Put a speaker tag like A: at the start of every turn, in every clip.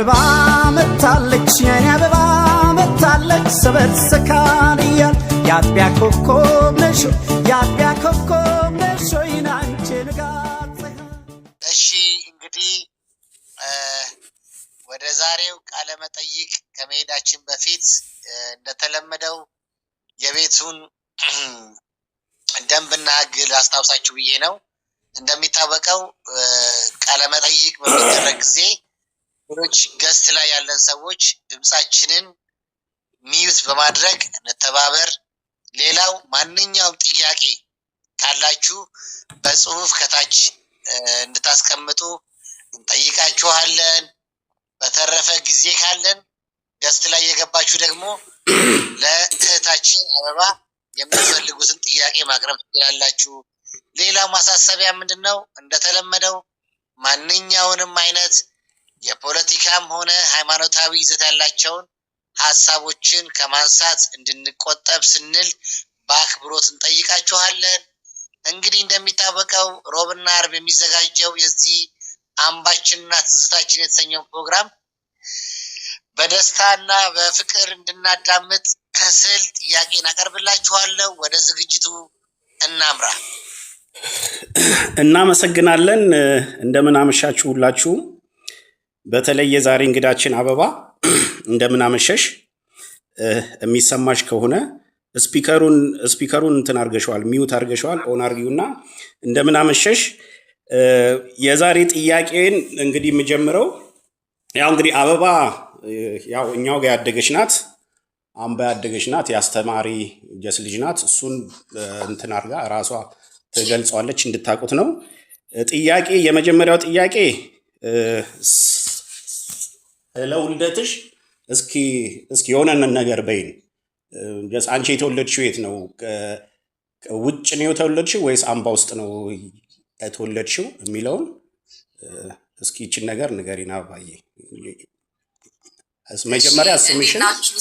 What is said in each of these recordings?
A: አበባ መታለች፣ የኔ አበባ መታለች፣ ሰበር ሰካን እያል የአጥቢያ ኮከብ ነሽ፣ የአጥቢያ ኮከብ ነሽ ወይ ናንቺ ንጋት ፀሐይ።
B: እሺ፣ እንግዲህ ወደ ዛሬው ቃለ መጠይቅ ከመሄዳችን በፊት እንደተለመደው የቤቱን ደንብና ሕግ ላስታውሳችሁ ብዬ ነው። እንደሚታወቀው ቃለ መጠይቅ በሚደረግ ጊዜ ሌሎች guest ላይ ያለን ሰዎች ድምጻችንን mute በማድረግ እንተባበር። ሌላው ማንኛውም ጥያቄ ካላችሁ በጽሁፍ ከታች እንድታስቀምጡ እንጠይቃችኋለን። በተረፈ ጊዜ ካለን guest ላይ የገባችሁ ደግሞ ለእህታችን አበባ የምትፈልጉትን ጥያቄ ማቅረብ ትችላላችሁ። ሌላው ማሳሰቢያ ምንድን ነው? እንደተለመደው ማንኛውንም አይነት የፖለቲካም ሆነ ሃይማኖታዊ ይዘት ያላቸውን ሀሳቦችን ከማንሳት እንድንቆጠብ ስንል በአክብሮት እንጠይቃችኋለን። እንግዲህ እንደሚታወቀው ሮብና አርብ የሚዘጋጀው የዚህ አምባችንና ትዝታችን የተሰኘው ፕሮግራም በደስታና በፍቅር እንድናዳምጥ ስል ጥያቄን አቀርብላችኋለሁ። ወደ ዝግጅቱ እናምራ።
C: እናመሰግናለን። እንደምን አመሻችሁ ሁላችሁም። በተለይ የዛሬ እንግዳችን አበባ፣ እንደምን አመሸሽ። የሚሰማሽ ከሆነ speaker ኡን እንትን አርገሸዋል፣ mute አርገሸዋል። On አርጊውና እንደምን አመሸሽ። የዛሬ ጥያቄን እንግዲህ የምጀምረው ያው እንግዲህ አበባ ያው እኛው ጋር ያደገች ናት፣ አምባ ያደገች ናት፣ የአስተማሪ just ልጅ ናት። እሱን እንትን አርጋ ራሷ ትገልጸዋለች፣ እንድታውቁት ነው። ጥያቄ፣ የመጀመሪያው ጥያቄ ስለ ውልደትሽ እስኪ የሆነ ነገር በይን። Just አንቺ የተወለድሽው የት ነው? ውጭ ነው የተወለድሽው ወይስ አምባ ውስጥ ነው የተወለድሽው የሚለውን እስኪ ይችን ነገር ንገሪን አበባዬ። መጀመሪያ
D: እሺ፣ እንዴት
C: ስምሽን
D: ናችሁ?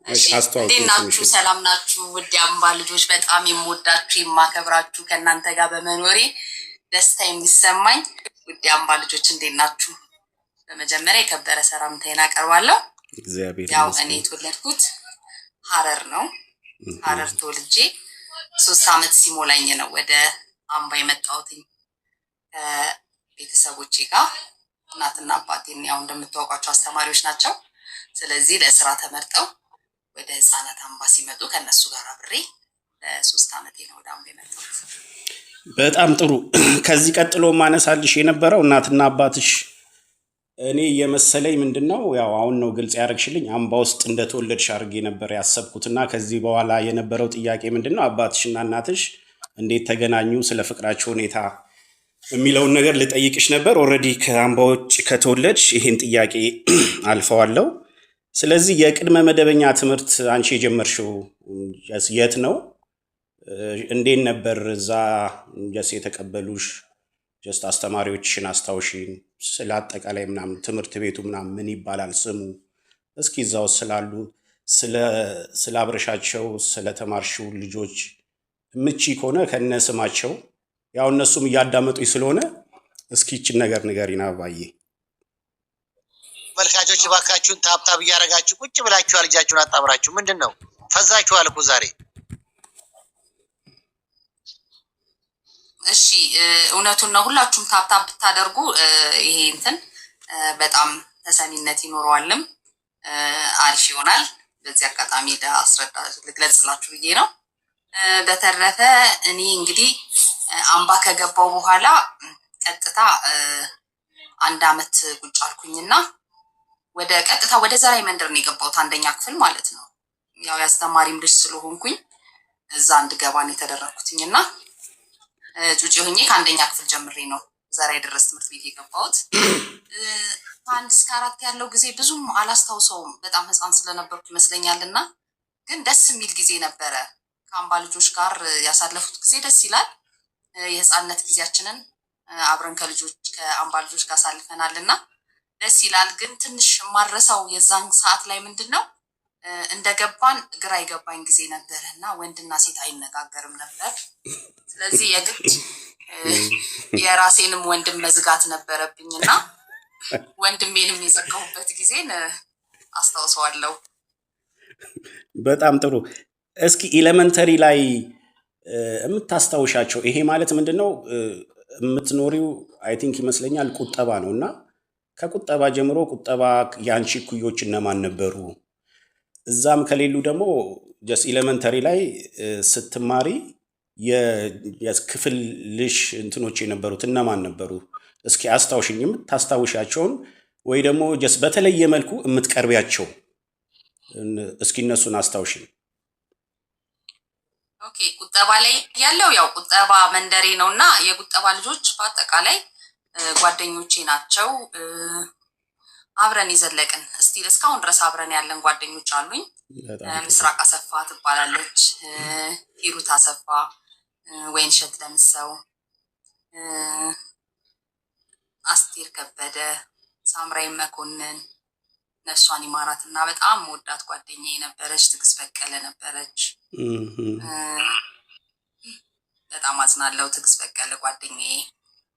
D: እሺ፣
C: አስተዋውቂ
D: እንዴት ናችሁ?
C: ስምሽን።
D: ሰላም ናችሁ? ውድ የአምባ ልጆች፣ በጣም የምወዳችሁ የማከብራችሁ፣ ከእናንተ ጋር በመኖሬ ደስታ የሚሰማኝ ውድ የአምባ ልጆች፣ እንዴት ናችሁ? በመጀመሪያ የከበረ ሰላምታዬን አቀርባለሁ።
C: እግዚአብሔር
D: ያው እኔ
C: ይመስገን።
D: የተወለድኩት ሀረር ነው። ሀረር ተወልጄ 3 ዓመት ሲሞላኝ ነው ወደ አምባ የመጣሁትኝ ከቤተሰቦቼ ጋር። እናትና አባቴን ያው እንደምታውቋቸው አስተማሪዎች ናቸው። ስለዚህ ለስራ ተመርጠው ወደ ህፃናት አምባ ሲመጡ ከእነሱ ጋር አብሬ ለ3 ዓመቴ ነው ወደ አምባ የመጣሁት።
C: በጣም ጥሩ። ከዚህ ቀጥሎ ማነሳልሽ የነበረው እናትና አባትሽ እኔ የመሰለኝ ምንድን ነው፣ ያው አሁን ነው ግልጽ ያደረግሽልኝ፣ አምባ ውስጥ እንደተወለድሽ አድርጌ ነበር ያሰብኩትና ከዚህ በኋላ የነበረው ጥያቄ ምንድን ነው፣ አባትሽና እናትሽ እንዴት ተገናኙ፣ ስለ ፍቅራቸው ሁኔታ የሚለውን ነገር ልጠይቅሽ ነበር። Already ከአምባ ውጭ ከተወለድሽ ይህን ጥያቄ አልፈዋለሁ። ስለዚህ የቅድመ መደበኛ ትምህርት አንቺ የጀመርሽው የት ነው? እንዴት ነበር እዛ just የተቀበሉሽ? Just አስተማሪዎችሽን አስታውሺን፣ ስለ አጠቃላይ ምናምን ትምህርት ቤቱ ምናምን ምን ይባላል ስሙ? እስኪ እዛው ስላሉ ስለ አብረሻቸው ስለተማርሽው ልጆች ምቺ ከሆነ ከነ ስማቸው፣ ያው እነሱም እያዳመጡኝ ስለሆነ እስኪ ይችን ነገር ንገሪን አበባዬ።
B: ተመልካቾች፣ እባካችሁን tap tap እያደረጋችሁ ቁጭ ብላችኋል። እጃችሁን አጣምራችሁ ምንድን ነው? ፈዛችኋል እኮ ዛሬ።
D: እሺ፣ እውነቱን ነው። ሁላችሁም tap tap ብታደርጉ ይሄ እንትን በጣም ተሰሚነት ይኖረዋልም አሪፍ ይሆናል። በዚህ አጋጣሚ ለአስረዳ ልግለጽላችሁ ብዬ ነው። በተረፈ እኔ እንግዲህ አምባ ከገባው በኋላ ቀጥታ አንድ አመት ቁጭ አልኩኝና ወደ ቀጥታ ወደ ዘራይ መንደር ነው የገባሁት፣ አንደኛ ክፍል ማለት ነው። ያው የአስተማሪም ልጅ ስለሆንኩኝ እዛ እንድገባ ነው የተደረግኩትኝ እና ጩጬ ሆኜ ከአንደኛ ክፍል ጀምሬ ነው ዘራይ ድረስ ትምህርት ቤት የገባሁት። ከ1 እስከ 4 ያለው ጊዜ ብዙም አላስታውሰውም፣ በጣም ሕፃን ስለነበርኩ ይመስለኛል። እና ግን ደስ የሚል ጊዜ ነበረ። ከአምባ ልጆች ጋር ያሳለፉት ጊዜ ደስ ይላል። የሕፃንነት ጊዜያችንን አብረን ከልጆች ከአምባ ልጆች ጋር አሳልፈናል እና ደስ ይላል። ግን ትንሽ የማልረሳው የዛን ሰዓት ላይ ምንድን ነው፣ እንደገባን ግራ የገባኝ ጊዜ ነበረ እና ወንድና ሴት አይነጋገርም ነበር። ስለዚህ የግድ የራሴንም ወንድም መዝጋት ነበረብኝ እና ወንድሜንም የዘጋሁበት ጊዜን አስታውሰዋለሁ።
C: በጣም ጥሩ። እስኪ elementary ላይ የምታስታውሻቸው፣ ይሄ ማለት ምንድን ነው? የምትኖሪው I think ይመስለኛል ቁጠባ ነው፣ እና ከቁጠባ ጀምሮ ቁጠባ የአንቺ እኩዮች እነማን ነበሩ? እዛም ከሌሉ ደግሞ just elementary ላይ ስትማሪ የክፍልሽ እንትኖች የነበሩት እነማን ነበሩ? እስኪ አስታውሽኝ የምታስታውሻቸውን ወይ ደግሞ just በተለየ መልኩ የምትቀርቢያቸው፣ እስኪ እነሱን አስታውሽኝ።
D: Okay፣ ቁጠባ ላይ ያለው ያው ቁጠባ መንደሬ ነው እና የቁጠባ ልጆች በአጠቃላይ ጓደኞቼ ናቸው። አብረን የዘለቅን still እስካሁን ድረስ አብረን ያለን ጓደኞች አሉኝ።
C: በጣም ጥሩ።
D: ምስራቅ አሰፋ ትባላለች፣ ሂሩት አሰፋ፣ ወይንሸት ደምሰው፣ አስቴር ከበደ፣ ሳምራይ መኮንን ነፍሷን ይማራት እና በጣም መወዳት ጓደኛዬ ነበረች። ትዕግስት በቀለ ነበረች። በጣም አዝናለሁ። ትዕግስት በቀለ ጓደኛዬ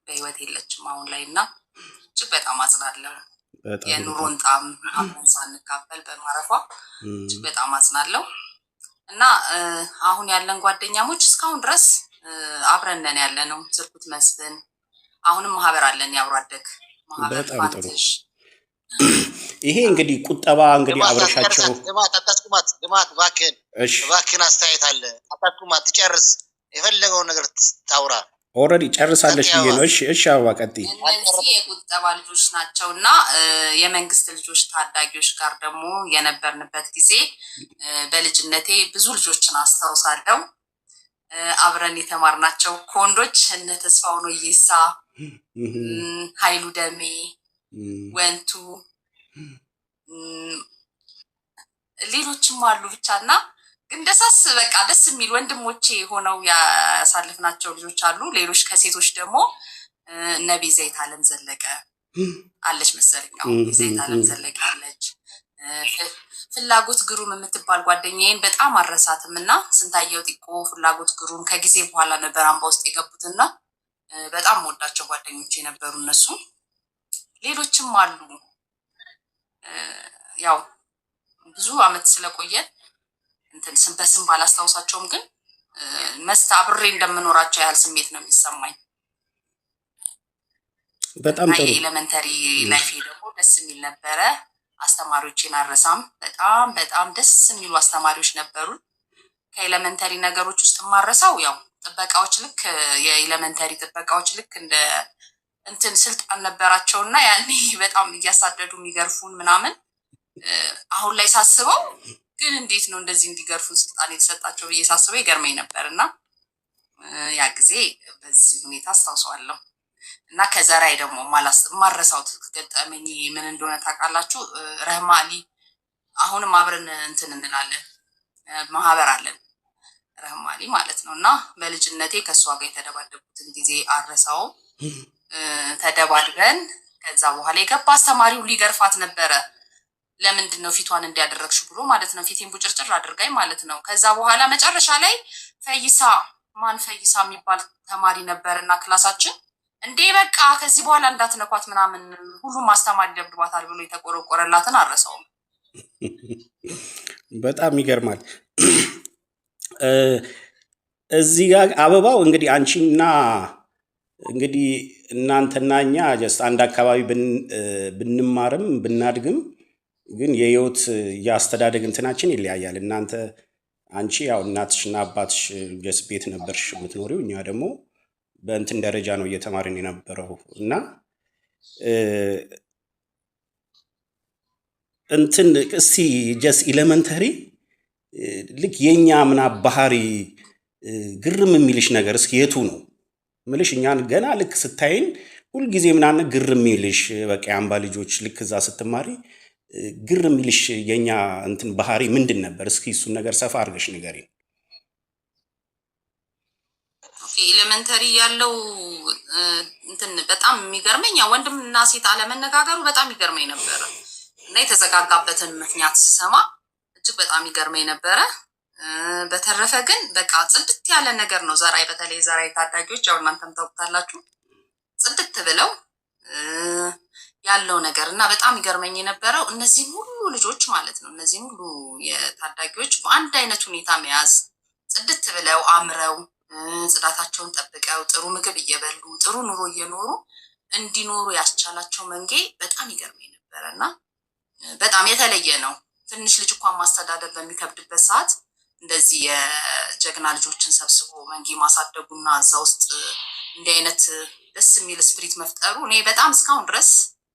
D: በህይወት የለችም አሁን ላይ እና እጅግ በጣም አዝናለሁ።
C: በጣም በጣም
D: የኑሮን ጣዕም አብረን ሳንካፈል በማረፏ እጅግ በጣም አዝናለሁ እና አሁን ያለን ጓደኛሞች እስካሁን ድረስ አብረን ነን ያለ ነው። ስርኩት መስፍን አሁንም ማህበር አለን፣ የአብሮ አደግ ማህበር።
C: በጣም ጥሩ።
D: ፋንትሽ።
C: ይሄ እንግዲህ ቁጠባ እንግዲህ
B: ልማት
C: አብረሻቸው
B: አትጨርሳት። ልማት አታስቁማት። ልማት እባክህን
C: እሺ
B: እባክህን፣ አስተያየት አለ፣ አታስቁማት። ትጨርስ፣ የፈለገውን ነገር ታውራ።
C: Already ጨርሳለች
B: ቀጥይ
C: ብዬ
B: አበባ።
C: ነው። እሺ እሺ፣ አበባ ቀጥይ።
D: እነዚህ የቁጠባ ልጆች ናቸው እና የመንግስት ልጆች ታዳጊዎች ጋር ደግሞ የነበርንበት ጊዜ በልጅነቴ ብዙ ልጆችን አስታውሳለሁ። አብረን የተማርናቸው ከወንዶች እነ ተስፋው ኖዬሳ፣ ኃይሉ ደሜ፣ ወንቱ፣ ሌሎችም አሉ ብቻ እና ግን ደሳስ በቃ ደስ የሚል ወንድሞቼ ሆነው ያሳልፍናቸው ልጆች አሉ። ሌሎች ከሴቶች ደግሞ እነ ቤዛዊት አለም ዘለቀ አለች መሰለኝ። አሁን ቤዛዊት አለም ዘለቀ አለች። ፍላጎት ግሩም የምትባል ጓደኛዬን በጣም አልረሳትም እና ስንታየው ጢቆ፣ ፍላጎት ግሩም ከጊዜ በኋላ ነበር አምባ ውስጥ የገቡትና በጣም ወዳቸው ጓደኞቼ የነበሩ እነሱ፣ ሌሎችም አሉ። ያው ብዙ አመት ስለቆየን እንትን ስም በስም ባላስታውሳቸውም ግን መስት አብሬ እንደምኖራቸው ያህል ስሜት ነው የሚሰማኝ።
C: በጣም
D: እና
C: ጥሩ።
D: የ elementary life ኤ ደግሞ ደስ የሚል ነበረ። አስተማሪዎቼን አልረሳም። በጣም በጣም ደስ የሚሉ አስተማሪዎች ነበሩን። ከ elementary ነገሮች ውስጥ የማረሳው ያው ጥበቃዎች ልክ የ elementary ጥበቃዎች ልክ እንደ እንትን ስልጣን ነበራቸው እና ያኔ በጣም እያሳደዱ የሚገርፉን ምናምን፣ አሁን ላይ ሳስበው ግን እንዴት ነው እንደዚህ እንዲገርፉን ስልጣን የተሰጣቸው ብዬ ሳስበው ይገርመኝ ነበር እና ያ ጊዜ በዚህ ሁኔታ አስታውሰዋለሁ። እና ከዘራይ ደግሞ የማረሳው ገጠመኝ ምን እንደሆነ ታውቃላችሁ? ረህማ አሊ አሁንም አብረን እንትን እንላለን፣ ማህበር አለን፣ ረህማ አሊ ማለት ነው። እና በልጅነቴ ከእሷ ጋር የተደባደቡትን ጊዜ አልረሳውም። ተደባድበን ከዛ በኋላ የገባ አስተማሪው ሊገርፋት ነበረ። ለምንድን ነው ፊቷን እንዲያደረግሽ ብሎ ማለት ነው። ፊቴን ቡጭርጭር አድርጋኝ ማለት ነው። ከዛ በኋላ መጨረሻ ላይ ፈይሳ ማን ፈይሳ የሚባል ተማሪ ነበር እና class ኣችን እንዴ በቃ ከዚህ በኋላ እንዳትነኳት ምናምን ሁሉም አስተማሪ ደብድቧታል ብሎ የተቆረቆረላትን አልረሳውም።
C: በጣም ይገርማል። እዚህ ጋር አበባው እንግዲህ አንቺና እንግዲህ እናንተና እኛ just አንድ አካባቢ ብንማርም ብናድግም ግን የህይወት የአስተዳደግ እንትናችን ይለያያል። እናንተ አንቺ ያው እናትሽና አባትሽ just ቤት ነበርሽ የምትኖሪው፣ እኛ ደግሞ በእንትን ደረጃ ነው እየተማርን የነበረው እና እንትን እስቲ just elementary ልክ የእኛ ምና ባህሪ ግርም የሚልሽ ነገር እስኪ የቱ ነው ምልሽ? እኛን ገና ልክ ስታይን ሁልጊዜ ምናምን ግርም የሚልሽ በቃ የአምባ ልጆች ልክ እዛ ስትማሪ ግር የሚልሽ የእኛ እንትን ባህሪ ምንድን ነበር? እስኪ እሱን ነገር ሰፋ አድርገሽ ንገሪን።
D: Okay፣ elementary ያለው እንትን በጣም የሚገርመኝ ያው ወንድምና ሴት አለመነጋገሩ በጣም ይገርመኝ ነበረ እና የተዘጋጋበትን ምክንያት ስሰማ እጅግ በጣም ይገርመኝ ነበረ። በተረፈ ግን በቃ ጽድት ያለ ነገር ነው። ዘራይ በተለይ ዘራይ ታዳጊዎች ያው እናንተም ታውቁታላችሁ። ጽድት ብለው ያለው ነገር እና በጣም ይገርመኝ የነበረው እነዚህን ሁሉ ልጆች ማለት ነው፣ እነዚህን ሁሉ የታዳጊዎች በአንድ አይነት ሁኔታ መያዝ፣ ጽድት ብለው አምረው ጽዳታቸውን ጠብቀው ጥሩ ምግብ እየበሉ ጥሩ ኑሮ እየኖሩ እንዲኖሩ ያስቻላቸው መንጌ በጣም ይገርመኝ ነበረ እና በጣም የተለየ ነው። ትንሽ ልጅ እንኳን ማስተዳደር በሚከብድበት ሰዓት እንደዚህ የጀግና ልጆችን ሰብስቦ መንጌ ማሳደጉና እዛ ውስጥ እንዲህ አይነት ደስ የሚል spirit መፍጠሩ እኔ በጣም እስካሁን ድረስ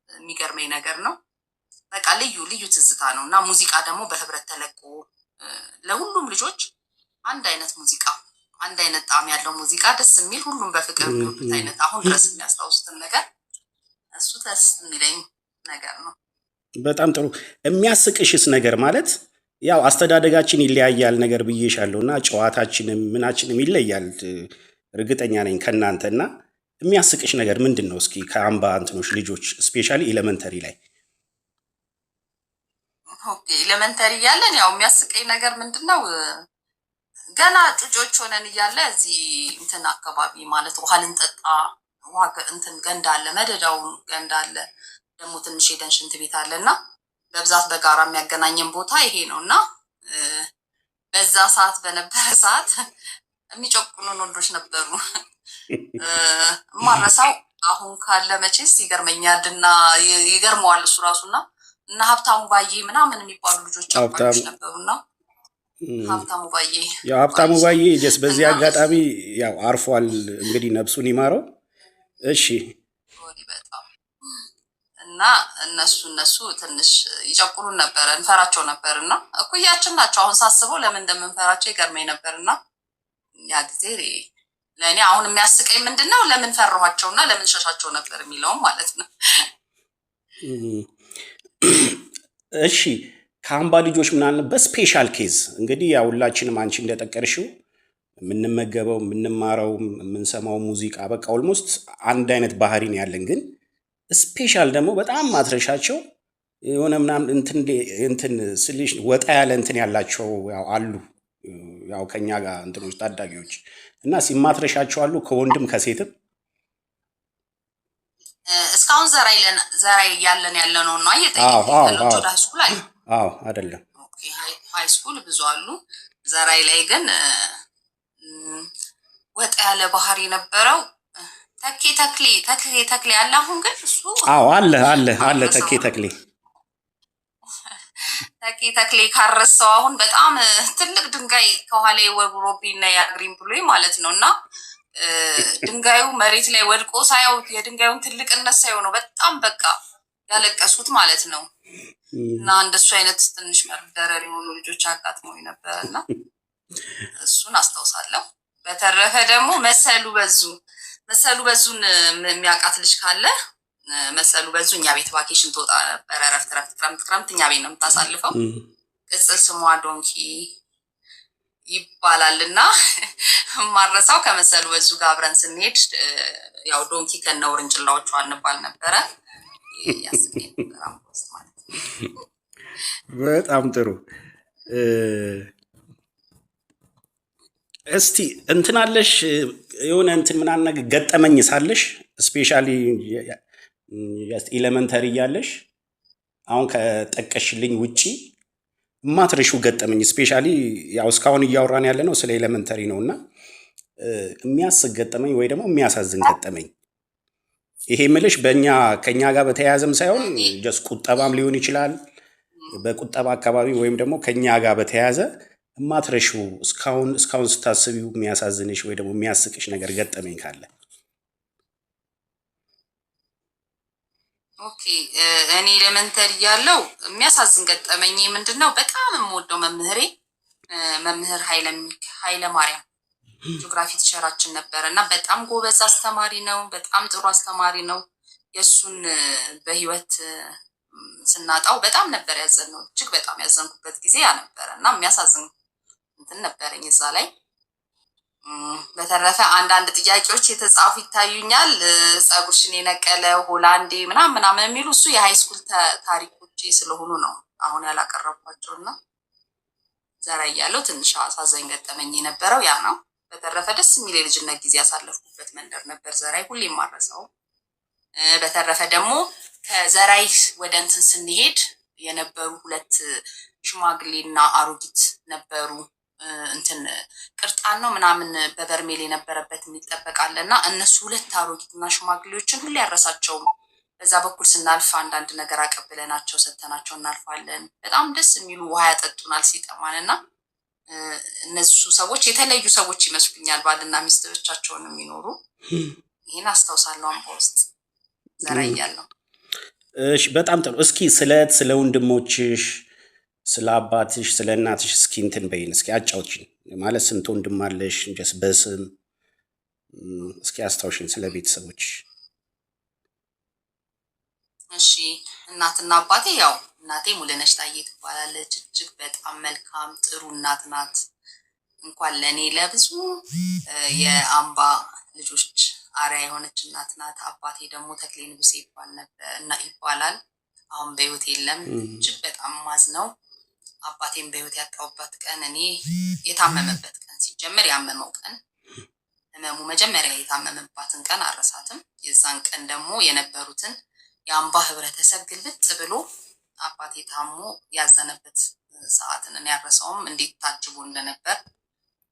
D: የሚገርመኝ ነገር ነው። በቃ ልዩ ልዩ ትዝታ ነው እና ሙዚቃ ደግሞ በህብረት ተለቆ ለሁሉም ልጆች አንድ አይነት ሙዚቃ፣ አንድ አይነት ጣዕም ያለው ሙዚቃ፣ ደስ የሚል፣ ሁሉም በፍቅር የሚወዱት አይነት፣ አሁን ድረስ የሚያስታውሱትን ነገር፣ እሱ ደስ የሚለኝ ነገር ነው።
C: በጣም ጥሩ። የሚያስቅሽስ ነገር? ማለት ያው አስተዳደጋችን ይለያያል ነገር ብዬሻለሁ እና ጨዋታችንም ምናችንም ይለያል፣ እርግጠኛ ነኝ ከእናንተ። እና የሚያስቅሽ ነገር ምንድን ነው? እስኪ ከአምባ እንትኖች ልጆች especially elementary ላይ።
D: Okay፣ elementary እያለን ያው የሚያስቀኝ ነገር ምንድን ነው? ገና ጩጮች ሆነን እያለ እዚህ እንትን አካባቢ ማለት ውሃ ልንጠጣ ውሃ እንትን ገንዳ አለ፣ መደዳው ገንዳ አለ፣ ደግሞ ትንሽ ሄደን ሽንት ቤት አለ እና በብዛት በጋራ የሚያገናኘን ቦታ ይሄ ነው። እና በዛ ሰዓት በነበረ ሰዓት የሚጨቁኑን ወንዶች ነበሩ። የማረሳው አሁን ካለ መቼስ ይገርመኛል እና ይገርመዋል እሱ ራሱና እና ሀብታሙ ባዬ ምናምን የሚባሉ ልጆች ጨቋኞች ነበሩና ሀብታሙ ባዬ።
C: ያው ሀብታሙ ባዬ just በዚህ አጋጣሚ ያው አርፏል፣ እንግዲህ ነፍሱን ይማረው። እሺ።
D: በጣም እና እነሱ ትንሽ ይጨቁኑን ነበረ፣ እንፈራቸው ነበር እና እኩያችን ናቸው። አሁን ሳስበው ለምን እንደምንፈራቸው ይገርመኝ ነበር። እና ያ ጊዜ ለእኔ አሁን የሚያስቀኝ ምንድን ነው፣ ለምን ፈራኋቸው እና ለምን ሸሻቸው ነበር የሚለውም ማለት ነው።
C: እሺ፣ ከአምባ ልጆች ምናምን በ special case እንግዲህ ያው ሁላችንም አንቺ እንደጠቀርሽው የምንመገበው፣ የምንማረው፣ የምንሰማው ሙዚቃ በቃ almost አንድ አይነት ባህሪ ነው ያለን። ግን special ደግሞ በጣም ማትረሻቸው የሆነ ምናምን እንትን ስልሽ ወጣ ያለ እንትን ያላቸው ያው አሉ፣ ያው ከኛ ጋር እንትኖች ታዳጊዎች እና ሲማትረሻቸው አሉ ከወንድም ከሴትም?
D: እስካሁን ዘራይ እያለን ያለ ነው ነው እየጠየቀኝ ያለው? ወደ high school አለ?
C: አዎ፣ አይደለም።
D: High school ብዙ አሉ። ዘራይ ላይ ግን ወጣ ያለ ባህሪ የነበረው ተኬ ተክሌ፣ ተኬ ተክሌ አለ። አሁን ግን እሱ
C: አዎ፣ አለ አለ አለ፣ ተኬ ተክሌ።
D: ተኬ ተክሌ ካረሰው አሁን በጣም ትልቅ ድንጋይ ከኋላ ወርውሮብኝ እና ያግሪም ብሎኝ ማለት ነው። እና ድንጋዩ መሬት ላይ ወድቆ ሳየው፣ የድንጋዩን ትልቅነት ሳየው ነው በጣም በቃ ያለቀሱት ማለት ነው። እና እንደሱ አይነት ትንሽ መርደረር የሆኑ ልጆች አጋጥመው ነበረ እና እሱን አስታውሳለሁ። በተረፈ ደግሞ መሰሉ በዙ፣ መሰሉ በዙን የሚያውቃት ልጅ ካለ፣ መሰሉ በዙ እኛ ቤት vacation ትወጣ ነበረ። እረፍት እረፍት ክረምት ክረምት እኛ ቤት ነው የምታሳልፈው። ቅጽል ስሟ ዶንኪ ይባላል። እና የማረሳው ከመሰሉ በዙ ጋር አብረን ስንሄድ ያው ዶንኪ ከነ ውርንጭላዎቿ እንባል ነበረ። ያስቀኝ ነበር አምቦ ውስጥ ማለት ነው።
C: በጣም ጥሩ። እስቲ እንትን አለሽ የሆነ እንትን ምናምን ነገር ገጠመኝ ሳለሽ especially elementary እያለሽ አሁን ከጠቀሽልኝ ውጪ የማትረሺው ገጠመኝ? Especially ያው እስካሁን እያወራን ያለ ነው ስለ elementary ነው እና የሚያስቅ ገጠመኝ ወይ ደግሞ የሚያሳዝን ገጠመኝ። ይሄ ምልሽ በእኛ ከእኛ ጋር በተያያዘም ሳይሆን just ቁጠባም ሊሆን ይችላል። በቁጠባ አካባቢ ወይም ደግሞ ከእኛ ጋር በተያያዘ የማትረሺው እስካሁን እስካሁን ስታስቢው የሚያሳዝንሽ ወይ ደግሞ የሚያስቅሽ ነገር ገጠመኝ ካለ።
D: Okay፣ እኔ elementary እያለሁ የሚያሳዝን ገጠመኝ ምንድን ነው? በጣም የምወደው መምህሬ መምህር ኃይለ ማርያም geography teacher ኣችን ነበረ እና በጣም ጎበዝ አስተማሪ ነው። በጣም ጥሩ አስተማሪ ነው። የእሱን በህይወት ስናጣው በጣም ነበር ያዘንነው። እጅግ በጣም ያዘንኩበት ጊዜ ያ ነበረ እና የሚያሳዝን እንትን ነበረኝ እዛ ላይ። በተረፈ አንዳንድ ጥያቄዎች የተጻፉ ይታዩኛል። ፀጉርሽን የነቀለ ሆላንዴ ምናምን ምናምን የሚሉ እሱ የ high school ታሪኮቼ ስለሆኑ ነው አሁን ያላቀረብኳቸው። እና ዘራ እያለው ትንሽ አሳዛኝ ገጠመኝ የነበረው ያ ነው። በተረፈ ደስ የሚል የልጅነት ጊዜ ያሳለፍኩበት መንደር ነበር ዘራይ፣ ሁሌም ማረሰው። በተረፈ ደግሞ ከዘራይ ወደ እንትን ስንሄድ የነበሩ ሁለት ሽማግሌና አሮጊት ነበሩ። እንትን ቅርጣን ነው ምናምን በበርሜል የነበረበት የሚጠበቃለ እና እነሱ ሁለት አሮጊትና ሽማግሌዎችን ሁሌ ያረሳቸውም። በዛ በኩል ስናልፍ አንዳንድ ነገር አቀብለናቸው ሰተናቸው እናልፋለን። በጣም ደስ የሚሉ ውሃ ያጠጡናል ሲጠማን እና እነሱ ሰዎች የተለዩ ሰዎች ይመስሉኛል። ባልና ሚስት ብቻቸውን የሚኖሩ ይህን አስታውሳለሁ። አምባ ውስጥ ዘራ እያለሁ።
C: እሺ፣ በጣም ጥሩ። እስኪ ስለ ወንድሞችሽ፣ ስለ አባትሽ፣ ስለ እናትሽ እስኪ እንትን በይን፣ እስኪ አጫውችን። ማለት ስንት ወንድም አለሽ? Just በስም እስኪ አስታውሽን ስለ ቤተሰቦች።
D: እሺ፣ እናትና አባቴ ያው እናቴ ሙሉነሽ ታዬ ትባላለች። እጅግ በጣም መልካም ጥሩ እናት ናት። እንኳን ለእኔ ለብዙ የአምባ ልጆች አርአያ የሆነች እናት ናት። አባቴ ደግሞ ተክሌ ንጉሴ ይባል ነበር እና ይባላል። አሁን በህይወት የለም። እጅግ በጣም ማዝነው አባቴን በህይወት ያጣሁበት ቀን እኔ የታመመበት ቀን ሲጀምር ያመመው ቀን ህመሙ መጀመሪያ የታመመባትን ቀን አረሳትም። የዛን ቀን ደግሞ የነበሩትን የአምባ ህብረተሰብ ግልብጥ ብሎ አባቴ ታሞ ያዘነበት ሰዓትን እኔ ያረሰውም እንዴት ታጅቦ እንደነበር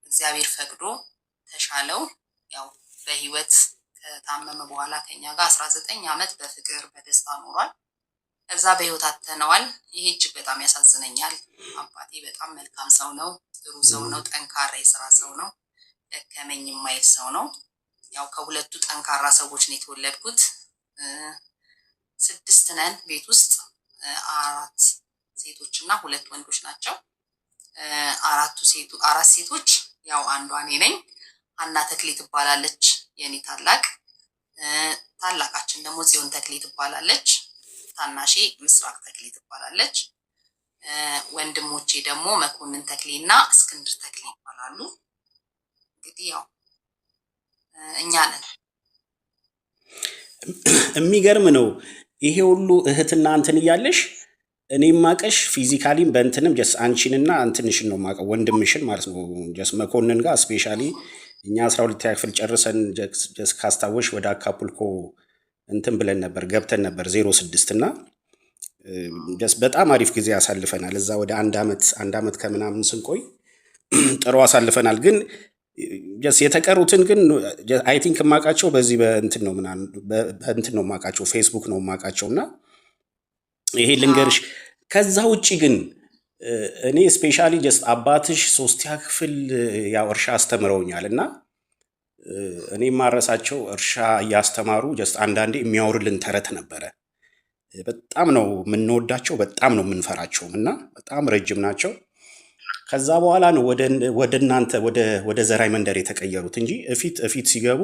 D: እግዚአብሔር ፈቅዶ ተሻለው። ያው በህይወት ከታመመ በኋላ ከኛ ጋር 19 ዓመት በፍቅር በደስታ ኖሯል። ከዛ በህይወት አጥተነዋል። ይሄ እጅግ በጣም ያሳዝነኛል። አባቴ በጣም መልካም ሰው ነው፣ ጥሩ ሰው ነው፣ ጠንካራ የስራ ሰው ነው፣ ደከመኝ የማይል ሰው ነው። ያው ከሁለቱ ጠንካራ ሰዎች ነው የተወለድኩት። 6 ነን ቤት ውስጥ፣ 4 ሴቶች እና 2 ወንዶች ናቸው። 4 ሴቶች ያው አንዷ እኔ ነኝ። ሀና ተክሌ ትባላለች የኔ ታላቅ። ታላቃችን ደግሞ ጽዮን ተክሌ ትባላለች። ታናሼ ምስራቅ ተክሌ ትባላለች። ወንድሞቼ ደግሞ መኮንን ተክሌ እና እስክንድር ተክሌ ይባላሉ። እንግዲህ ያው እኛ ነን።
C: የሚገርም ነው። ይሄ ሁሉ እህትና እንትን እያለሽ እኔ ማቀሽ physically ም በእንትንም just አንቺንና እንትንሽን ነው ማቀው ወንድምሽን ማለት ነው። Just መኮንን ጋር specially እኛ 12ኛ ክፍል ጨርሰን just ካስታወሽ ወደ አካፑልኮ እንትን ብለን ነበር ገብተን ነበር 06 እና just በጣም አሪፍ ጊዜ አሳልፈናል። እዛ ወደ አንድ አመት ከምናምን ስንቆይ ጥሩ አሳልፈናል። ግን just የተቀሩትን ግን I think የማውቃቸው በዚህ በእንትን ነው ምናምን በእንትን ነው የማውቃቸው ፌስቡክ ነው የማውቃቸው እና ይሄ ልንገርሽ። ከዛ ውጪ ግን እኔ specially just አባትሽ 3ኛ ክፍል ያው እርሻ አስተምረውኛል እና እኔ የማረሳቸው እርሻ እያስተማሩ just አንዳንዴ የሚያወሩልን ተረት ነበረ። በጣም ነው የምንወዳቸው፣ በጣም ነው የምንፈራቸውም እና በጣም ረጅም ናቸው። ከዛ በኋላ ነው ወደ እናንተ ወደ ዘራይ መንደር የተቀየሩት እንጂ እፊት ሲገቡ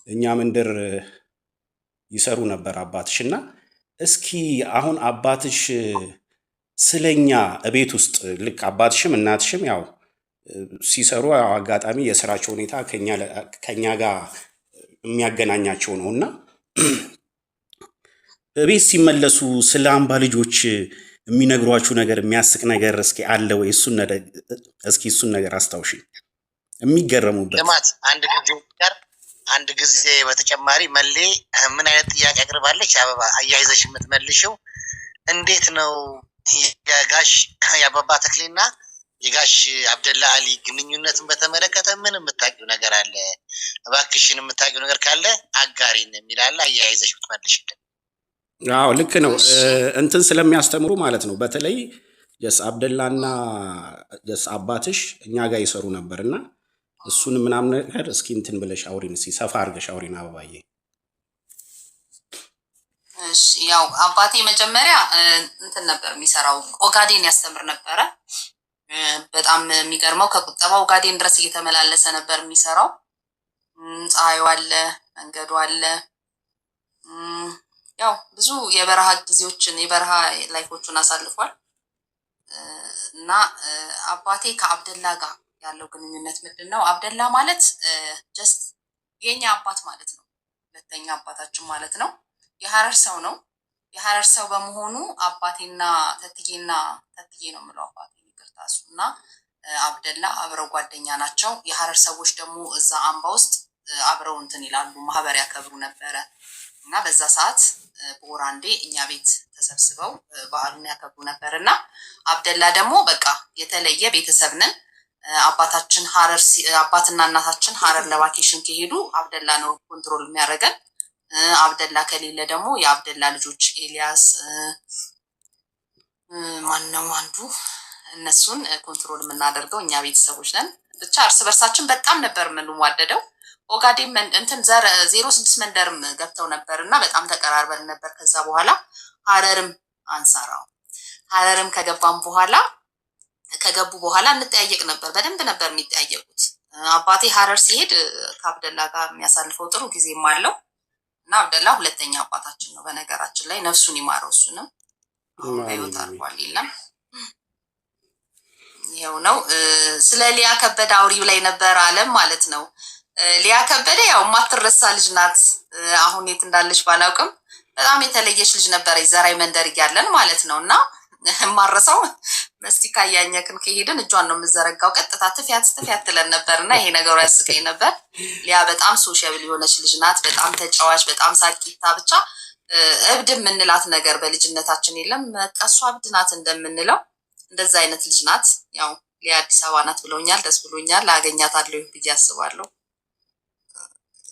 C: እኛ መንደር ይሰሩ ነበር አባትሽ። እና እስኪ አሁን አባትሽ ስለኛ እቤት ውስጥ ልክ አባትሽም እናትሽም ያው ሲሰሩ ያው አጋጣሚ የስራቸው ሁኔታ ከኛ ጋር የሚያገናኛቸው ነውና እቤት ሲመለሱ ስለ አምባ ልጆች የሚነግሯችሁ ነገር የሚያስቅ ነገር እስኪ አለ ወይ? እስኪ እሱን ነገር አስታውሽኝ። የሚገረሙበት
B: ልማት አንድ ጊዜ በተጨማሪ መሌ ምን አይነት ጥያቄ አቅርባለች? አበባ አያይዘሽ የምትመልሽው እንዴት ነው የጋሽ የአባባ ተክሌና የጋሽ አብደላ አሊ ግንኙነትን በተመለከተ ምን የምታውቂው ነገር አለ? እባክሽን የምታውቂው ነገር ካለ አጋሪን የሚል አለ። አያይዘሽ ብትመልሽልን።
C: አዎ ልክ ነው። እንትን ስለሚያስተምሩ ማለት ነው። በተለይ just አብደላና just አባትሽ እኛ ጋር ይሰሩ ነበርና እሱን ምናምን ነገር እስኪ እንትን ብለሽ አውሪን፣ እስኪ ሰፋ አድርገሽ አውሪን አበባዬ።
D: እሺ ያው አባቴ መጀመሪያ እንትን ነበር የሚሰራው፣ ኦጋዴን ያስተምር ነበረ። በጣም የሚገርመው ከቁጠባ ኦጋዴን ድረስ እየተመላለሰ ነበር የሚሰራው። ፀሐዩ አለ፣ መንገዱ አለ። ያው ብዙ የበረሃ ጊዜዎችን የበረሃ life ኦችን አሳልፏል። እና አባቴ ከአብደላ ጋር ያለው ግንኙነት ምንድን ነው? አብደላ ማለት just የኛ አባት ማለት ነው። ሁለተኛ አባታችን ማለት ነው። የሐረር ሰው ነው። የሐረር ሰው በመሆኑ አባቴና ተትዬና ተትዬ ነው የምለው አባቴ ይቅርታ፣ እሱና አብደላ አብረው ጓደኛ ናቸው። የሐረር ሰዎች ደግሞ እዛ አምባ ውስጥ አብረው እንትን ይላሉ፣ ማህበር ያከብሩ ነበረ። እና በዛ ሰዓት በወር አንዴ እኛ ቤት ተሰብስበው በዓሉን ያከብሩ ነበር። እና አብደላ ደግሞ በቃ የተለየ ቤተሰብ ነን። አባታችን ሀረር አባትና እናታችን ሀረር ለ vacation ከሄዱ አብደላ ነው control የሚያደርገን። አብደላ ከሌለ ደግሞ የአብደላ ልጆች ኤልያስ፣ ማነው አንዱ፣ እነሱን control የምናደርገው እኛ ቤተሰቦች ነን። ብቻ እርስ በርሳችን በጣም ነበር የምንዋደደው። ኦጋዴን እንትን 06 መንደርም ገብተው ነበር እና በጣም ተቀራርበን ነበር። ከዛ በኋላ ሀረርም አንሳራው ሀረርም ከገባም በኋላ ከገቡ በኋላ እንጠያየቅ ነበር። በደንብ ነበር የሚጠያየቁት። አባቴ ሀረር ሲሄድ ከአብደላ ጋር የሚያሳልፈው ጥሩ ጊዜም አለው እና አብደላ ሁለተኛ አባታችን ነው። በነገራችን ላይ ነፍሱን ይማረው፣ እሱንም አሁን በህይወት አርፏል። የለም ይኸው ነው። ስለ ሊያ ከበደ አውሪው ላይ ነበር አለም ማለት ነው። ሊያ ከበደ ያው የማትረሳ ልጅ ናት። አሁን የት እንዳለች ባላውቅም በጣም የተለየች ልጅ ነበረች፣ ዘራይ መንደር እያለን ማለት ነው። እና የማረሳው መስቲካ እያኘክን ከሄድን እጇን ነው የምዘረጋው፣ ቀጥታ ትፊያት ትፊያት ትለን ነበር እና ይሄ ነገሩ ያስቀኝ ነበር። ሊያ በጣም sociable የሆነች ልጅ ናት። በጣም ተጫዋች፣ በጣም ሳቂታ፣ ብቻ እብድ የምንላት ነገር በልጅነታችን የለም። በቃ እሷ እብድ ናት እንደምንለው እንደዛ አይነት ልጅ ናት። ያው ሊያ አዲስ አበባ ናት ብለውኛል፣ ደስ ብሎኛል። አገኛታለሁ ብዬ አስባለሁ።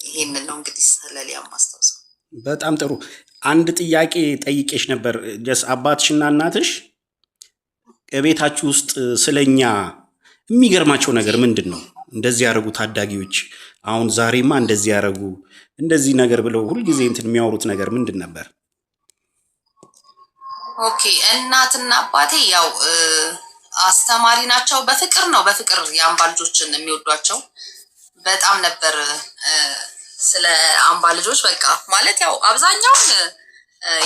D: ይሄንን ነው እንግዲህ ስለ ሊያ ማስታውሰው።
C: በጣም ጥሩ። አንድ ጥያቄ ጠይቄሽ ነበር። Just አባትሽና እናትሽ እቤታችሁ ውስጥ ስለኛ የሚገርማቸው ነገር ምንድን ነው? እንደዚህ ያደረጉ ታዳጊዎች አሁን ዛሬማ እንደዚህ ያደረጉ እንደዚህ ነገር ብለው ሁልጊዜ እንትን የሚያወሩት ነገር ምንድን ነበር?
D: Okay፣ እናትና አባቴ ያው አስተማሪ ናቸው። በፍቅር ነው በፍቅር የአምባ ልጆችን የሚወዷቸው በጣም ነበር። ስለ አምባ ልጆች በቃ ማለት ያው አብዛኛውን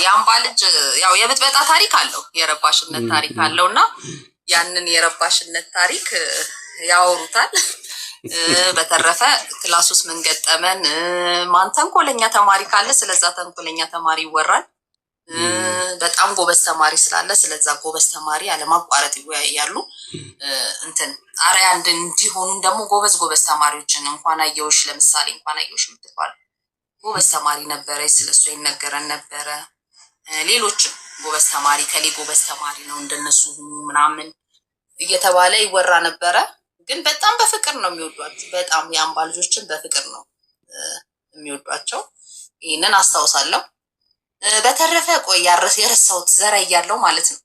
D: የአምባ ልጅ ያው የብጥበጣ ታሪክ አለው፣ የረባሽነት ታሪክ አለው እና ያንን የረባሽነት ታሪክ ያወሩታል። በተረፈ class ውስጥ ምን ገጠመን፣ ማን ተንኮለኛ ተማሪ ካለ ስለዛ ተንኮለኛ ተማሪ ይወራል። በጣም ጎበዝ ተማሪ ስላለ ስለዛ ጎበዝ ተማሪ አለማቋረጥ ይወያያሉ። እንትን አርአያ እንዲሆኑን ደግሞ ጎበዝ ጎበዝ ተማሪዎችን እንኳን አየሁሽ፣ ለምሳሌ እንኳን አየሁሽ የምትባል ጎበዝ ተማሪ ነበረች፣ ስለሷ ይነገረን ነበረ። ሌሎችም ጎበዝ ተማሪ ከሌ ጎበዝ ተማሪ ነው እንደነሱ ሁኑ ምናምን እየተባለ ይወራ ነበረ። ግን በጣም በፍቅር ነው የሚወዷቸው። በጣም የአምባ ልጆችን በፍቅር ነው የሚወዷቸው። ይህንን አስታውሳለሁ። በተረፈ ቆይ የረሳሁት ዘራ እያለው ማለት ነው።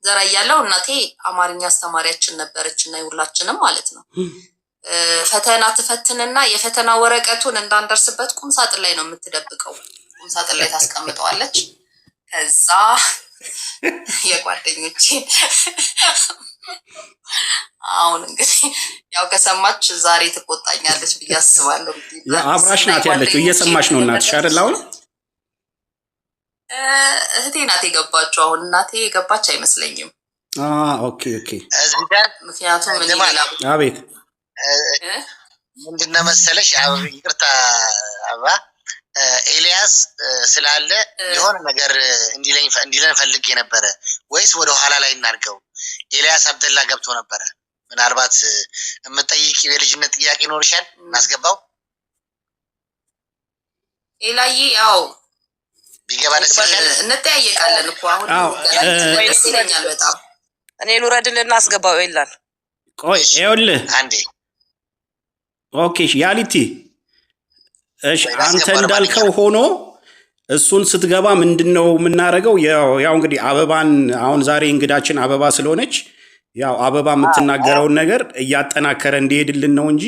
D: ዘራ እያለው እናቴ አማርኛ አስተማሪያችን ነበረች እና የሁላችንም ማለት ነው። ፈተና ትፈትንና የፈተና ወረቀቱን እንዳንደርስበት ቁም ሳጥን ላይ ነው የምትደብቀው። ቁም ሳጥን ላይ ታስቀምጠዋለች። ከዛ የጓደኞቼን አሁን እንግዲህ ያው ከሰማች ዛሬ ትቆጣኛለች ብዬ አስባለሁ።
C: አብራሽ ናት ያለችው፣ እየሰማሽ ነው እናትሽ አይደል? አሁን
D: እህቴ ናት የገባችው። አሁን እናቴ የገባች አይመስለኝም።
C: Okay okay።
D: ምክንያቱም እኔ ሌላ
C: አቤት
B: ምንድነው መሰለሽ፣ ይቅርታ አበባ፣ ኤልያስ ስላለ የሆነ ነገር እንዲለን ፈልጌ ነበረ። ወይስ ወደ ኋላ ላይ እናድርገው? ኤልያስ አብደላ ገብቶ ነበረ። ምናልባት የምጠይቂው የልጅነት ጥያቄ ይኖርሻል፣ እናስገባው።
D: ኤላዬ ያው
B: ቢገባ ደስ ይለኛል።
D: እንጠያየቃለን እኮ አሁን ደስ ይለኛል በጣም።
E: እኔ ልውረድልና አስገባው ኤላን።
C: ቆይ ይኸውልህ፣
B: አንዴ
C: Okay ያሊቲ፣ እሺ አንተ እንዳልከው ሆኖ እሱን ስትገባ ምንድን ነው የምናደርገው? ያው እንግዲህ አበባን አሁን ዛሬ እንግዳችን አበባ ስለሆነች ያው አበባ የምትናገረውን ነገር እያጠናከረ እንዲሄድልን ነው እንጂ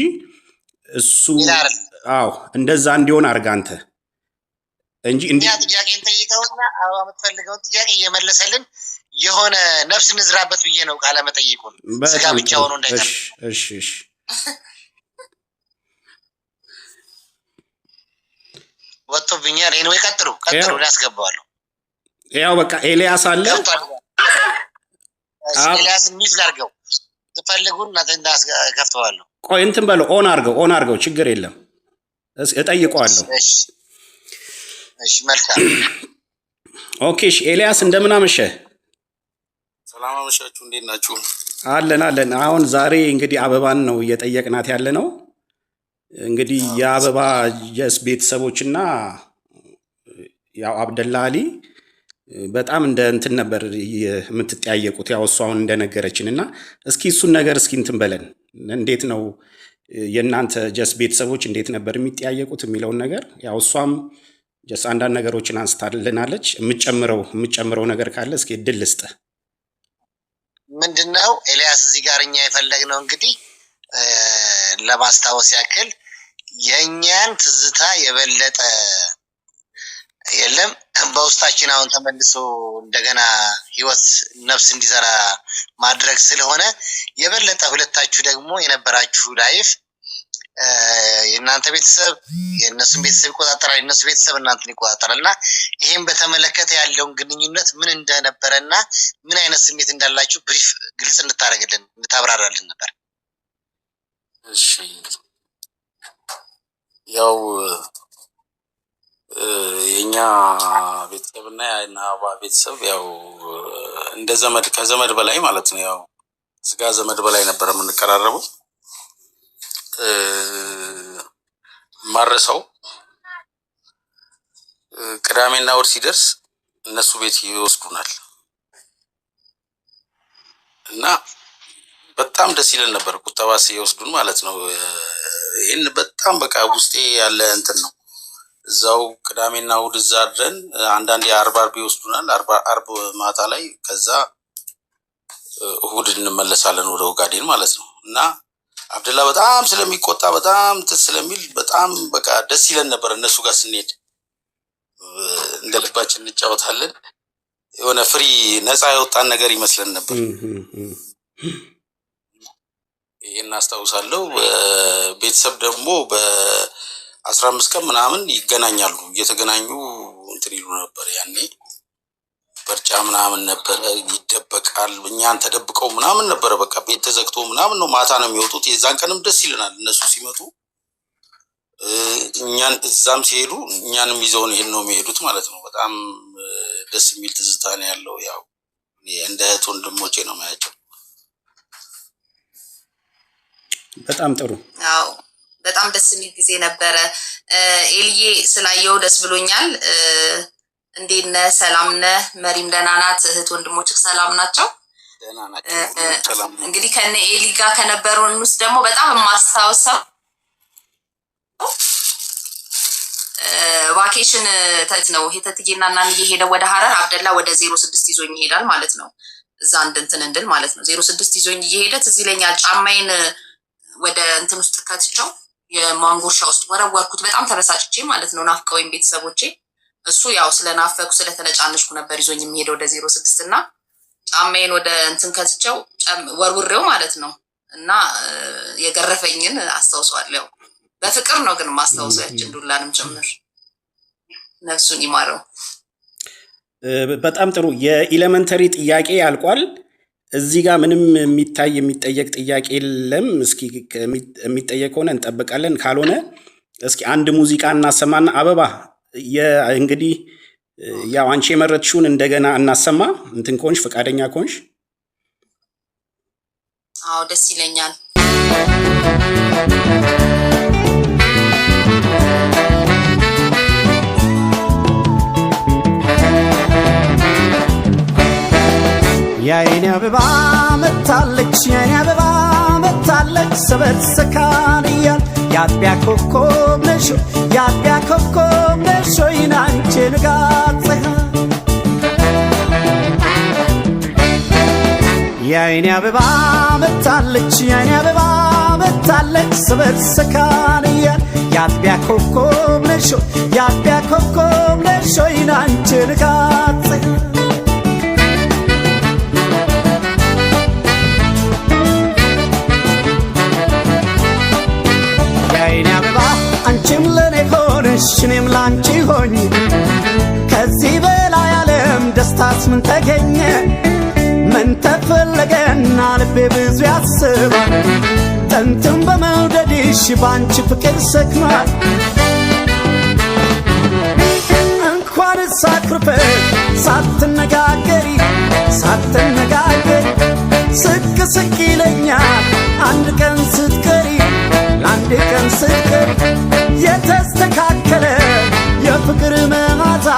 C: እሱ አዎ እንደዛ እንዲሆን አድርግ አንተ እንጂ
B: እኛ ጥያቄ እንጠይቀውና አበባ የምትፈልገውን ጥያቄ እየመለሰልን የሆነ ነፍስ እንዝራበት ብዬ ነው ቃለ መጠይቁን ስጋ ብቻ ሆኖ እንዳይቀር።
C: እሺ እሺ።
B: ወጥቶብኛል። Anyway ቀጥሉ ቀጥሉ፣ እኔ አስገባዋለሁ።
C: ያው በቃ ኤልያስ አለ።
B: ኤልያስን mute ላድርገው ትፈልጉ ከፍተዋለሁ።
C: ቆይ እንትን በለው፣ on አድርገው on አድርገው፣ ችግር የለም እጠይቀዋለሁ።
B: እሺ መልካም።
C: Okay እሺ። ኤልያስ እንደምን አመሸህ?
F: ሰላም አመሻችሁ። እንዴት ናችሁ?
C: አለን አለን። አሁን ዛሬ እንግዲህ አበባን ነው እየጠየቅናት ያለ ነው። እንግዲህ የአበባ just ቤተሰቦችና ያው አብደላ አሊ በጣም እንደ እንትን ነበር የምትጠያየቁት፣ ያው እሱ አሁን እንደነገረችን እና እስኪ እሱን ነገር እስኪ እንትን በለን፣ እንዴት ነው የእናንተ just ቤተሰቦች እንዴት ነበር የሚጠያየቁት የሚለውን ነገር ያው እሷም just አንዳንድ ነገሮችን አንስታልናለች። የምጨምረው ነገር ካለ እስኪ እድል ልስጥህ።
B: ምንድነው ኤልያስ፣ እዚህ ጋር እኛ የፈለግነው እንግዲህ ለማስታወስ ያክል የእኛን ትዝታ የበለጠ የለም በውስጣችን አሁን ተመልሶ እንደገና ህይወት ነፍስ እንዲዘራ ማድረግ ስለሆነ የበለጠ ሁለታችሁ ደግሞ የነበራችሁ life የእናንተ ቤተሰብ የእነሱን ቤተሰብ ይቆጣጠራል፣ የእነሱ ቤተሰብ እናንተን ይቆጣጠራል። እና ይህም በተመለከተ ያለውን ግንኙነት ምን እንደነበረ እና ምን አይነት ስሜት እንዳላችሁ brief ግልጽ እንድታደርግልን እንድታብራራልን ነበር።
F: እሺ፣ ያው የኛ ቤተሰብ እና የእነ አበባ ቤተሰብ ያው እንደ ዘመድ፣ ከዘመድ በላይ ማለት ነው። ያው ስጋ ዘመድ በላይ ነበር የምንቀራረበው። ማረሰው ቅዳሜና እሑድ ሲደርስ እነሱ ቤት ይወስዱናል እና በጣም ደስ ይለን ነበር። ቁጠባ ሲወስዱን ማለት ነው። ይህን በጣም በቃ ውስጤ ያለ እንትን ነው። እዛው ቅዳሜና እሑድ እዛ አድረን አንዳንዴ አርብ አርብ ይወስዱናል። አርብ አርብ ማታ ላይ፣ ከዛ እሑድ እንመለሳለን ወደ ኦጋዴን ማለት ነው። እና አብደላ በጣም ስለሚቆጣ፣ በጣም እንትን ስለሚል በጣም በቃ ደስ ይለን ነበር። እነሱ ጋር ስንሄድ እንደ ልባችን እንጫወታለን። የሆነ free ነፃ የወጣን ነገር ይመስለን ነበር። ይህን አስታውሳለሁ። ቤተሰብ ደግሞ በ15 ቀን ምናምን ይገናኛሉ። እየተገናኙ እንትን ይሉ ነበር። ያኔ በርጫ ምናምን ነበረ፣ ይደበቃል። እኛን ተደብቀው ምናምን ነበረ። በቃ ቤት ተዘግቶ ምናምን ነው፣ ማታ ነው የሚወጡት። የዛን ቀንም ደስ ይለናል እነሱ ሲመጡ፣ እኛን እዛም ሲሄዱ እኛንም ይዘውን ይሄን ነው የሚሄዱት ማለት ነው። በጣም ደስ የሚል ትዝታ ነው ያለው። ያው እኔ እንደ እህት ወንድሞቼ ነው የማያቸው።
C: በጣም ጥሩ።
D: አዎ፣ በጣም ደስ የሚል ጊዜ ነበረ። ኤልዬ፣ ስላየው ደስ ብሎኛል። እንዴት ነህ? ሰላም ነህ? መሪም ደህና ናት። እህት ወንድሞችህ ሰላም ናቸው?
F: ደህና ናቸው፣ ሁሉም ሰላም ነው።
D: እንግዲህ ከነ ኤሊ ጋር ከነበሩን ውስጥ ደግሞ በጣም የማስታውሰው vacation ተት ነው ሄተትዬና እናንዬ ሄደው ወደ ሀረር፣ አብደላ ወደ 06 ይዞኝ ይሄዳል ማለት ነው። እዛ እንድ እንትን እንድል ማለት ነው። 06 ይዞኝ እየሄደ ትዝ ይለኛል። ጫማዬን ወደ እንትን ውስጥ ከትቸው የማንጎርሻ ውስጥ ወረወርኩት። በጣም ተበሳጭቼ ማለት ነው። ናፍቀውኝ ቤተሰቦቼ። እሱ ያው ስለናፈኩ ስለተነጫነጭኩ ነበር ይዞኝ የሚሄደው ወደ 06 እና ጫማዬን ወደ እንትን ከትቸው ወርውሬው ማለት ነው። እና የገረፈኝን አስታውሰዋለሁ። ያው በፍቅር ነው ግን ማስታውሰው ያችን ዱላንም ጭምር። ነፍሱን ይማረው።
C: በጣም ጥሩ። የ elementary ጥያቄ ያልቋል። እዚህ ጋር ምንም የሚታይ የሚጠየቅ ጥያቄ የለም። እስኪ የሚጠየቅ ከሆነ እንጠብቃለን። ካልሆነ እስኪ አንድ ሙዚቃ እናሰማና አበባ እንግዲህ ያው አንቺ የመረጥሽውን እንደገና እናሰማ። እንትን ከሆንሽ፣ ፈቃደኛ ከሆንሽ።
D: አዎ፣ ደስ ይለኛል።
A: የአይኔ አበባ መታለች፣ የአይኔ አበባ መታለች፣ ሰበት ሰካን እያል የአጥቢያ ኮከብ ነሽ፣ የአጥቢያ ኮከብ ነሽ ወይን አንቺ ንጋት ፀሐይ። የአይኔ አበባ መታለች፣ የአይኔ አበባ መታለች፣ ሰበት ሰካን እያል የአጥቢያ ኮከብ ነሽ፣ የአጥቢያ ኮከብ ነሽ ወይን አንቺ ንጋት ፀሐይ። የአይኔ አበባ፣ አንቺም ለኔ ሆነሽ እኔም ላንቺ ሆኝ፣ ከዚህ በላይ ዓለም ደስታስ ምን ተገኘ? ምን ተፈለገና ልቤ ብዙ ያስባል፣ ጥንትም በመውደድሽ ባንቺ ፍቅር ሰክኗል። እንኳን ሳክርፈት ሳትነጋገሪ ሳትነጋገሪ ስቅ ስቅ ይለኛል አንድ ቀን ስትቀሪ፣ ለአንድ ቀን ስትቀሪ። የተስተካከለ የፍቅር መዓዛ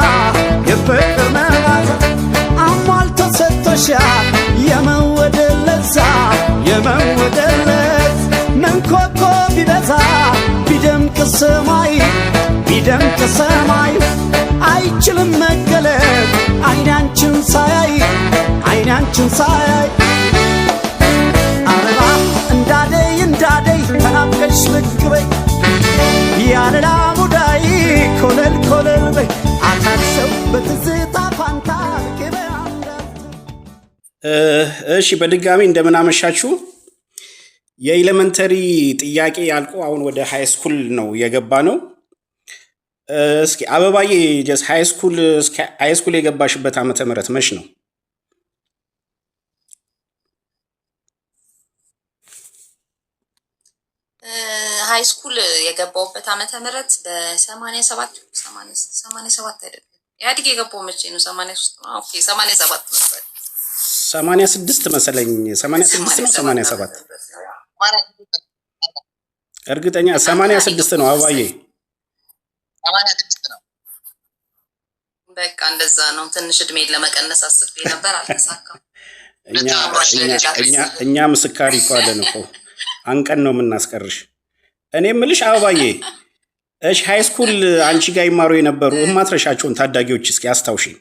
A: ይዞሻል የመወደድ ለዛ የመወደድ ለዛ ምን ኮከብ ቢበዛ ቢደምቅ ሰማይ ቢደምቅ ሰማይ አይችልም መገለጥ አይን አንቺን ሳያይ አይን አንቺን ሳያይ አበባ እንዳደይ እንዳደይ ተናፍቀሽ ብቅ በይ ያለላ ሙዳይ ኮለል ኮለል በይ አካል ሰው በትዝታ ፋንታ ብቅ በይ አንዳፍታ።
C: እሺ በድጋሚ እንደምን አመሻችሁ። የ elementary ጥያቄ ያልቆ አሁን ወደ high school ነው የገባነው። እስኪ አበባዬ፣ just high school፣ እስኪ high school የገባሽበት ዓመተ ምህረት መች ነው?
D: High school የገባሁበት ዓመተ ምህረት በ87፣ 87 አይደለም፣ ኢህአዴግ የገባው መቼ ነው? 83 ነው። Okay፣ 87 መሰለኝ።
C: 86 መሰለኝ። 86 ነው።
D: 87
C: 87
D: ዓመተ ምህረት ነው።
C: እርግጠኛ
D: እናንተ
C: 86 ነው
D: የገባው
C: አበባዬ።
D: መሰለኝ።
B: 86 ነው።
D: በቃ እንደዛ ነው። ትንሽ እድሜን ለመቀነስ አስቤ ነበር፣ አልተሳካም።
C: እኛ
B: ሁለት
C: እኛ እኛ እኛ ምስካሪ እኮ አለን እኮ፣ አንቀን ነው የምናስቀርሽ። እኔ የምልሽ አበባዬ፣ እሺ high school አንቺ ጋር ይማሩ የነበሩ እማትረሻቸውን ታዳጊዎች እስኪ አስታውሽኝ።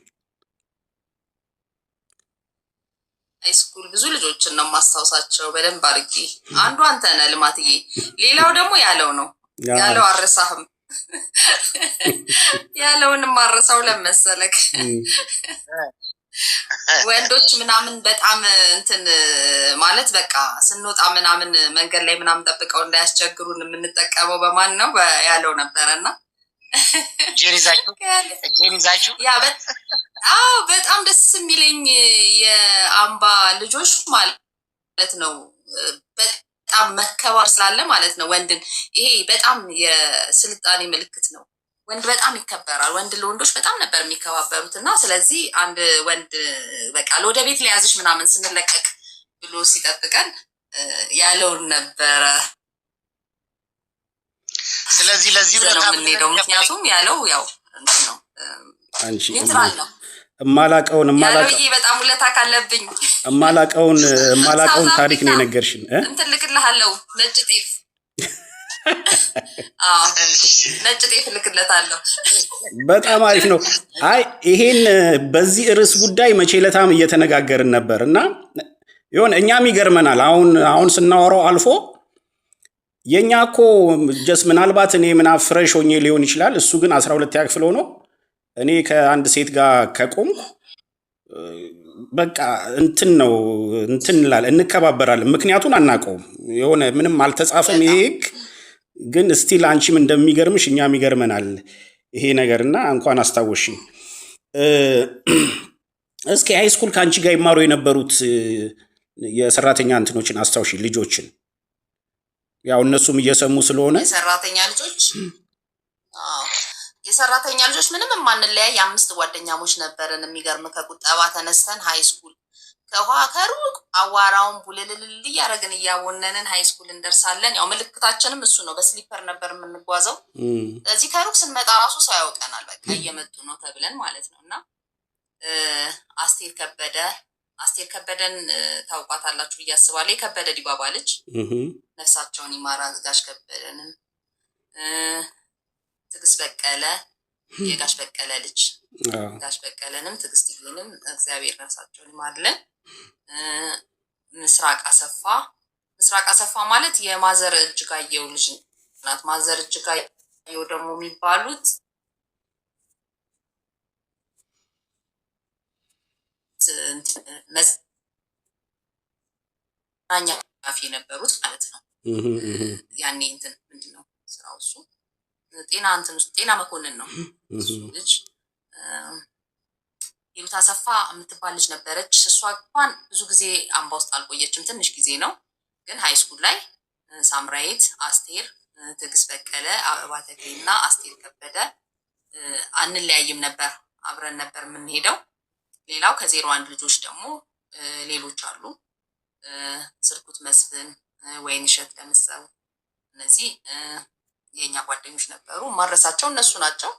D: High school ብዙ ልጆችን ነው የማስታውሳቸው በደንብ አድርጌ። አንዱ አንተ ነህ ልማትዬ፣ ሌላው ደግሞ ያለው ነው ያለው፣ አልረሳህም። ያለውንም አረሳው ለመሰለክ ወንዶች ምናምን በጣም እንትን ማለት በቃ ስንወጣ ምናምን መንገድ ላይ ምናምን ጠብቀው እንዳያስቸግሩን የምንጠቀመው በማን ነው ያለው ነበረ እና
B: እጄን ይዛችሁ እጄን ይዛችሁ
D: Yeah፣ አዎ በጣም ደስ የሚለኝ የአምባ ልጆች ማለት ነው በጣም መከባበር ስላለ ማለት ነው። ወንድን ይሄ በጣም የስልጣኔ ምልክት ነው። ወንድ በጣም ይከበራል። ወንድ ለወንዶች በጣም ነበር የሚከባበሩት እና ስለዚህ አንድ ወንድ በቃ ለወደ ቤት ሊያዝሽ ምናምን ስንለቀቅ ብሎ ሲጠብቀን ያለውን ነበረ
B: ስለዚህ ለዚህ
D: ይዘነው
B: ውለታ
D: የምንሄደው። ምክንያቱም ያለው ያው እንትን ነው
C: አንቺ
D: Neutral ነው
C: እማላቀውን
D: ያለው።
C: እማላቀው
D: ይሄ በጣም ውለታ ካለብኝ
C: እማላቀውን እማላቀውን
D: ሳውዝ
C: ታሪክ ነው
D: አፍሪካ
C: የነገርሽን እ?
D: እንትን ልክልሃለሁ፣ ነጭ ጤፍ። አዎ ነጭ ጤፍ እልክለታለሁ።
C: በጣም አሪፍ ነው። አይ ይሄን በዚህ ርዕስ ጉዳይ መቼ ለታም እየተነጋገርን ነበር እና የሆነ እኛም ይገርመናል። አሁን አሁን ስናወራው አልፎ የእኛ እኮ just ምናልባት እኔ ምና fresh ሆኜ ሊሆን ይችላል። እሱ ግን 12ኛ ክፍል ሆኖ እኔ ከአንድ ሴት ጋር ከቆምኩ በቃ እንትን ነው እንትን እንላለን፣ እንከባበራለን። ምክንያቱን አናውቀውም። የሆነ ምንም አልተጻፈም ይሄ ህግ፣ ግን still አንቺም እንደሚገርምሽ እኛም ይገርመናል ይሄ ነገር እና እንኳን አስታወሽኝ። እስኪ high school ከአንቺ ጋር ይማሩ የነበሩት የሰራተኛ እንትኖችን አስታውሺ፣ ልጆችን፣ ያው እነሱም እየሰሙ ስለሆነ።
D: የሰራተኛ ልጆች፣ አዎ የሰራተኛ ልጆች ምንም የማንለያይ አምስት ጓደኛሞች ነበርን። የሚገርም ከቁጠባ ተነስተን high school ከውሃ ከሩቅ አዋራውን ቡልልልል እያደረግን እያቦነንን high school እንደርሳለን። ያው ምልክታችንም እሱ ነው። በ slipper ነበር የምንጓዘው። ስለዚህ ከሩቅ ስንመጣ ራሱ ሰው ያውቀናል። በቃ እየመጡ ነው ተብለን ማለት ነው። እና አስቴር ከበደ፣ አስቴር ከበደን ታውቋታላችሁ ብዬ አስባለሁ። የከበደ ዲባባ ልጅ፣ ነፍሳቸውን ይማራ ጋሽ ከበደንም፣ ትዕግስት በቀለ የጋሽ በቀለ ልጅ፣ ጋሽ በቀለንም ትዕግስትዬንም እግዚአብሔር ነፍሳቸውን ይማርልን። ምስራቅ አሰፋ፣ ምስራቅ አሰፋ ማለት የማዘር እጅጋየው ልጅ ናት። ማዘር እጅጋየው ደግሞ የሚባሉት መዝናኛ ኃላፊ የነበሩት ማለት ነው። ያኔ እንትን ምንድን ነው ስራው እሱ ጤና እንትን ውስጥ ጤና መኮንን ነው እሱ ልጅ። ሂሩት አሰፋ የምትባል ልጅ ነበረች። እሷ እንኳን ብዙ ጊዜ አምባ ውስጥ አልቆየችም፣ ትንሽ ጊዜ ነው። ግን high school ላይ ሳምራዊት፣ አስቴር፣ ትዕግስት በቀለ፣ አበባ ተክሌ እና አስቴር ከበደ አንለያይም ነበር፣ አብረን ነበር የምንሄደው። ሌላው ከ01 ልጆች ደግሞ ሌሎች አሉ። ስርኩት መስፍን፣ ወይንሸት ደምሰው፣ እነዚህ የእኛ ጓደኞች ነበሩ። ማረሳቸው እነሱ ናቸው።